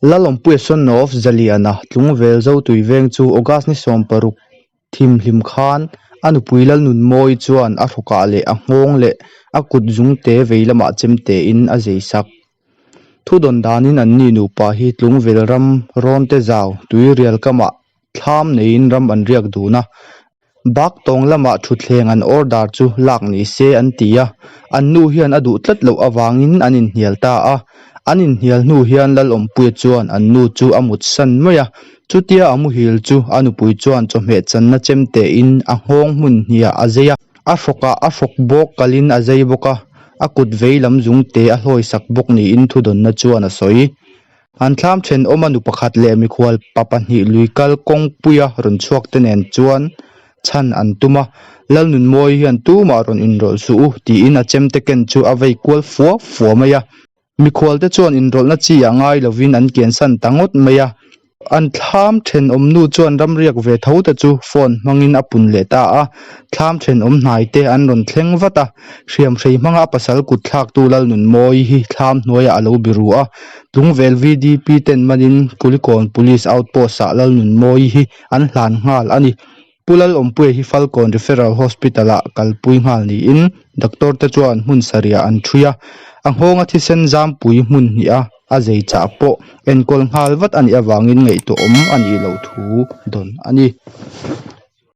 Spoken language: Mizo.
Lalawmpuia son of Zaliana Tlungvel Zotui veng chu August ni 16 thimhlim khan a nupui Lalnunmawii chuan a hrawkah leh a nghawng leh a kut zungte vei lamah chemtein a zei sak. Thudawn danin anni nupa hi Tlungvel ram rawnte zau tuirial kamah thlam neiin ram an riak dun a, Baktawng lamah thutthleng an order chu lak ni se an ti a, an nu hian a duh tlat loh avangin an inhnial ta a. An inhnial hnu hian Lalawmpuia chuan an nu chu a mutsan mai a, chutia a muhil chu a nupui chuan chawhmeh channa chemtein a nghawng hmun hniah a zei a, a hrawkah a hrawk bawk kalin a zei bawk a, a kut vei lam zungte a hlawisak bawk niin thudawnna chuan a sawi. An thlam thenawma nu pakhat leh mikhual pa pahnih lui kal kawngpuia rawn chhuak te nen chuan chhan an tum a, Lalnunmawi hian tumah rawn inrawlh suh u tiin a chemte ken chu a vei kual fua fua mai a. Mikhual te chuan inrawlhna chi ah ngai lovin an kiansan ta ngawt mai a. An thlam thenawm nu chuan ramriak ve tho te chu phone hmangin a pun leh ta a, thlam thenawm hnai te an rawn thleng vat a, hriamhrei hmanga a pasal kut thlaktu Lalnunmawii hi thlam hnuaiah a lo biru a, Tlungvel VDP ten manin Kulikawn Police Outpost ah Lalnunmawii hi an hlan nghal a ni. Pu Lalawmpuia hi Falkawn Referral Hospital ah kalpui nghal niin doctor te chuan hmun sarihah an ṭhui a, a nghawnga thisen zampui hmun hnih a a zei chah pawh enkawl nghal vat a nih avangin ngaihtuahawm a nih loh thu dawn a ni.